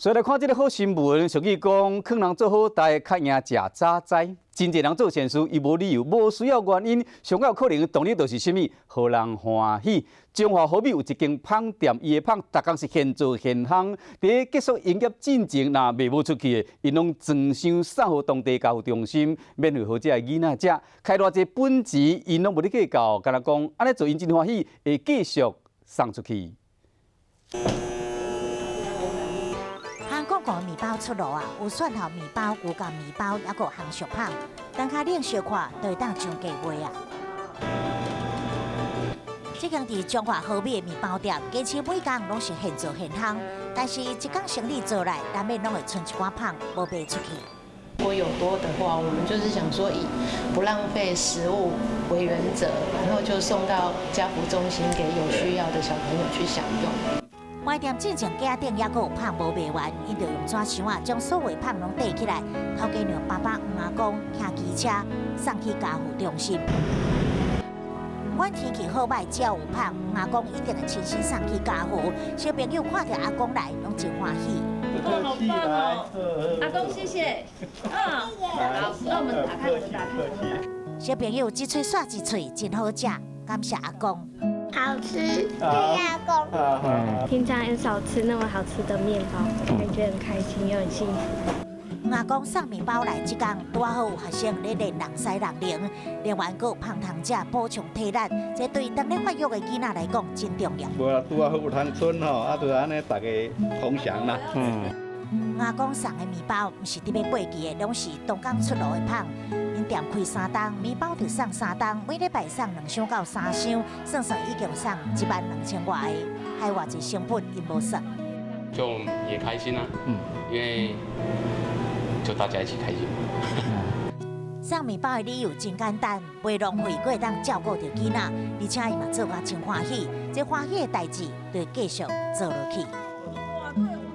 所以來看這个好新聞，俗語講，勸人做好代，較贏食早知。真濟人做善事，伊無理由，無需要原因，上較有可能的動力就是啥物？予人歡喜。彰化好米有一間麭店，伊的麭逐工是現做現烘。佇結束營業進前，若賣無出去的，𪜶攏裝箱送予當地家扶中心，免費予這个囡仔食。開偌濟本錢，𪜶攏無咧計較，敢若講按呢做，𪜶真歡喜，會繼續送出去。韓國個麵包出爐啊，有蒜頭麵包、牛角麵包，抑閣烘熟麭。等較冷小可，就會當上架賣啊。這間佇彰化好米的麵包店，堅持每工攏是現做現烘，但是一工生意做來，難免攏會賰一寡麭，無賣出去。如果有多的話，我們就是想說以不浪費食物為原則，然後就送到家扶中心給有需要的小朋友去享用。賣店進前架頂抑閣有麭無賣完，𪜶就用紙箱仔將所有麭攏袋起來，頭家娘爸爸黃阿公騎機車送去家扶中心。不管天氣好䆀，只要有麭，黃阿公一定會親身送去家扶。小朋友看著阿公來，攏真歡喜。哦，好棒哦！阿公，謝謝。嗯，好，那我們打開，我們打開。小朋友一喙煞一喙，真好食，感謝阿公。好吃，謝謝阿公。平常很少吃那麼好吃的麵包，感覺很開心又很幸福。阿公送麵包來，這工拄好有學生咧練人師人能，另外閣有麭通食補充體力，這對當咧發育的囡仔來講真重要。無啦，拄仔好有通賰吼，啊，就按呢大家同享啦。阿公送的麵包，毋是佇咧過期的，攏是當工出爐的麭。𪜶店開三冬，麵包就送三冬，每禮拜送兩箱到三箱，算算已經送1萬2千外個，還偌濟成本𪜶無算。就也開心啊，因為就大家一起開心。送麵包的理由真簡單，袂浪費，閣會當照顧著囡仔，而且伊嘛做甲真歡喜，這歡喜的代誌就會繼續做落去。